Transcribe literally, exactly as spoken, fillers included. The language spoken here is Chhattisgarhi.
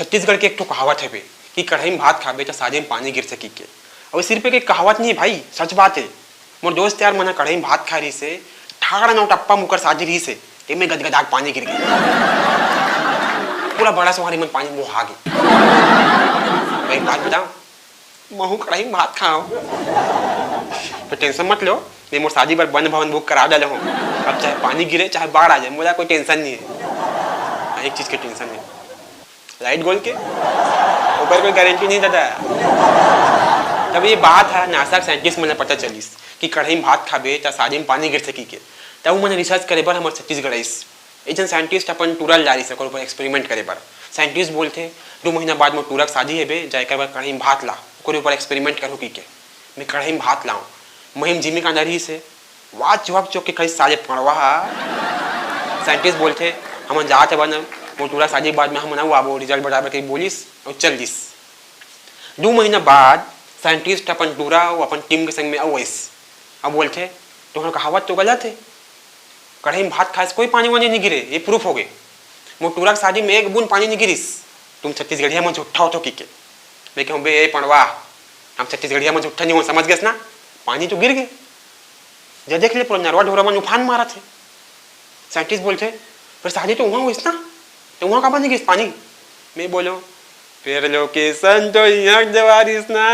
छत्तीसगढ़ के एक ठो कहावत हवे कि कढ़ाई में भात खाबे त साजे में पानी गिरथे कहिके। अउ सिर्फ एक कहावत नहीं भाई, सच बात हे। मोर दोस्त यार मन ह कढ़ाई में भात खाए रहिस हे, ठाड़ा नौ टप्पा मुकर साजे रहिस हे, तेमे गदगदा के पानी गिर गे। पूरा बड़ा सोहारी मन पानी बोहा गे। तो एक बात बताओ, महू कढ़ाई में भात खाओ। तो टेंशन मत लो, मैं मोर शादी बर वन भवन बुक करा डाले हूँ। अब चाहे पानी गिरे, चाहे बाढ़ आ जाए, मोला कोई टेंशन नहीं है। हाँ, एक चीज के टेंशन है, लाइट गोल के, ओकर कोई गारंटी नहीं दादा। तब ये बात है, नासा के साइंटिस्ट मन ल पता चलिस कि कढ़ाई में भात खाबे त साजे में पानी गिरथे कहिके। तब उमन रिसर्च करे बर हमर छत्तीसगढ़ आइस। एक झन साइंटिस्ट अपन टूरा ल डारिस ओकर ऊपर एक्सपेरिमेंट करे बर। साइंटिस्ट बोलथे, "दू महीना बाद मोर टूरा के शादी हेबे, जा एकर बर कढ़ाई में भात ला, ओकर ऊपर एक्सपेरिमेंट करहूँ," कहिके। मैं कढ़ाई में भात लाऊं, महीम जिमी कांदा रहिस हे, वाच वाक चोक के खाई साले पड़वा हा। साइंटिस्ट बोलथे, "हमन जात हवन, मोर टूरा के शादी के बाद में हमन अउ आबो, रिजल्ट बताए बर," कहिके बोलिस अउ चल दिस। दू महीना बाद साइंटिस्ट अपन टूरा अउ अपन टीम के संग में अउ आइस। अब बोलथे, "तुहर कहावत तो गलत हे, कढ़ाई में भात खाए से कोई पानी वानी नहीं गिरे, ये प्रूफ हो गए। मोर टूरा के शादी में एक बूंद पानी नहीं गिरिस। तुम छत्तीसगढ़िया में झूठा हो तो कहिके।" मैं कहूँ, "बे ए पड़वा, हम छत्तीसगढ़िया में झूठा नहीं हो, समझ गेस ना? पानी तो गिर गए। जा देख ले, पूरा नरवा ढोरा मन उफान मारत हे।" साइंटिस्ट बोलथे, "पर शादी तो वहाँ होइस ना, तो वहाँ काबर नहीं गिस पानी?" मैं बोलो, "फिर लोकेशन तो यहाँ जवारिस ना।"